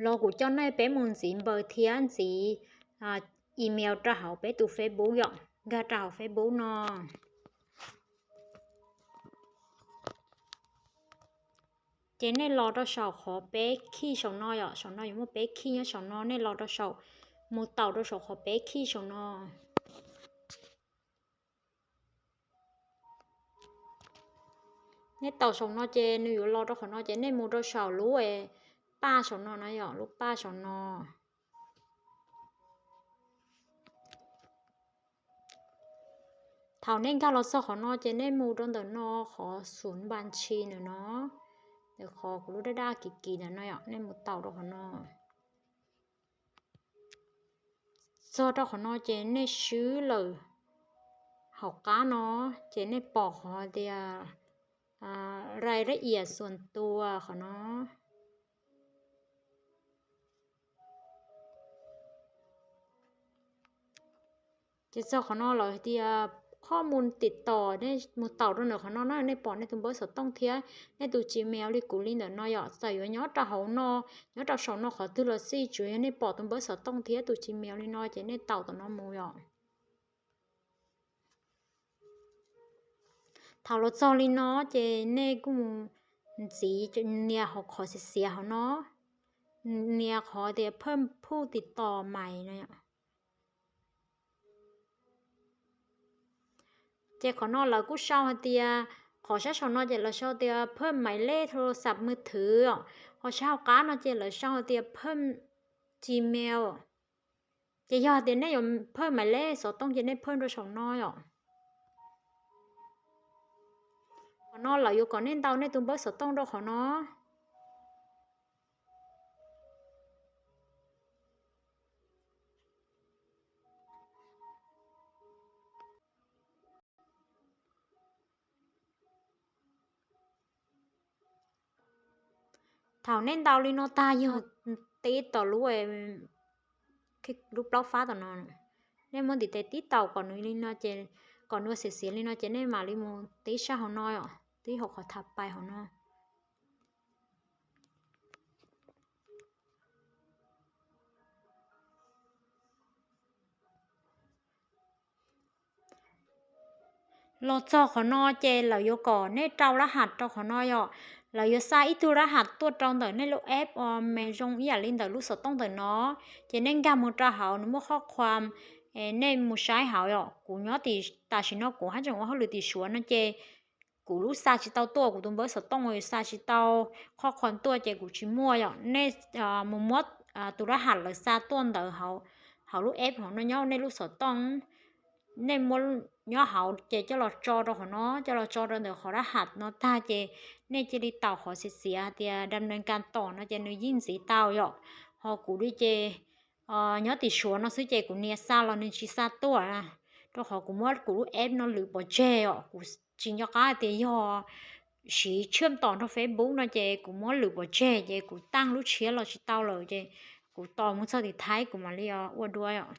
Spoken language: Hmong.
los kuv coj nej peb mus ntxiv npawb thiab ntxiv email rau hauv peb tus Facebook yom, nkag rau hauv Facebook no. Ces nej los rau saum qhov peb khij saum no yom, saum no yuav muaj peb khij nyob saum no, nej los rau saum, mus taus rau saum qhov peb khij saum no. Nej taus saum no ces nws yuav los rau qhov no ces nej mus rau saum lub paj saum no na yom, lub paj saum no. Thaum nej nkag los txog qhov no ces nej mus rau ntawm no qhov xus npas ntshis ntawm no, ntawm qhov kuv lub daj daj kiv kiv ntawm no yom, nej mus taus rau qhov no. Txog rau qhov no ces nej swb lawm hauv qab no, ces nej pom qhov tias rai rab ias xuas tua qhov no. Ces txog qhov no lawm tias qhov mus tim tom, nej mus taus rau ntawm qhov no na, nej pom nej tus npawb xov tooj thiab nej tus Gmail li kuv li ntawm no yom. Txawm yuav nyob rau hauv no, nyob rau saum no qhov twg los xij, tsuas yog nej pom tus npawb xov tooj thiab tus Gmail li no ces nej taus tom no mus yom. Thaum los txog li no ces nej kuj mus ntxiv nias hauv qhov xiav xiav hauv no, nias qhov tias phaj phuj tim tom mais no. Ces qhov no lawv kuj sau hais tias, qhov sab saum no ces lawv sau tias phaj mais lej thau xav mws thwv, ho sab hauv qab no ces lawv sau hais tias phaj Gmail. Ces yog tias nej yuav phaj mais lej xov tooj ces nej phaj rau saum no yom. Qhov no lawv yuav kom nej ntaus nej tus npawb xov tooj rau qhov no. Thaum nej ntaus li no tag yog tib tom lub, lub plaub fab tom no, nej muab ntiv tes tib taus kom nws li no ces, kom nws xiav xiav li no ces nej mam li mus tib sab hauv no, tib hauv qhov tham pais hauv no. Los txog qhov no ces lawv yuav kom nej rau lab ham rau qhov no yom. Lawv yuav xa ib tug lab ham tuaj rau ntawm nej lub app uas me zoo ib yam li ntawm lub xov tooj ntawm no. Ces nej nkag mus rau hauv nws muaj qhov khua, nej mus saib hauv yom. Kuv nyob tim, tam sim no kuv haj tseem ua hauj lwm tim Suav no ces kuv lub xa tsis tau tuaj, kuv tus npawb xov tooj xa tsis tau qhov khua tuaj ces kuv tsis muaj yom. Nej mus muab tus lab ham lawv xa tuaj ntawd hauv lub app hauv no nyob nej lub xov tooj. Nej muab nyob hauv ces coj los tso rau qhov no, coj los tso rau ntawm qhov lab ham no tag ces nej cia li taus qhov xiav xiav hais tias dam nees kas tom no ces nws yeej ntxiv tau yom. Ho kuv li ces nyob tim Suav no xwb ces kuv nias xa los nws tsis xa tuaj, rau qhov kuv muab kuv lub app no lwm pov tseg os. Kuv tsis nco qab hais tias yog siv tshaj tom nrog Facebook no ces kuv muab lwm pov tseg ces kuv taaj lub tshiab los tsis tau lawm ces kuv tos mus txog tim Thaib kuv mam li ua dua os.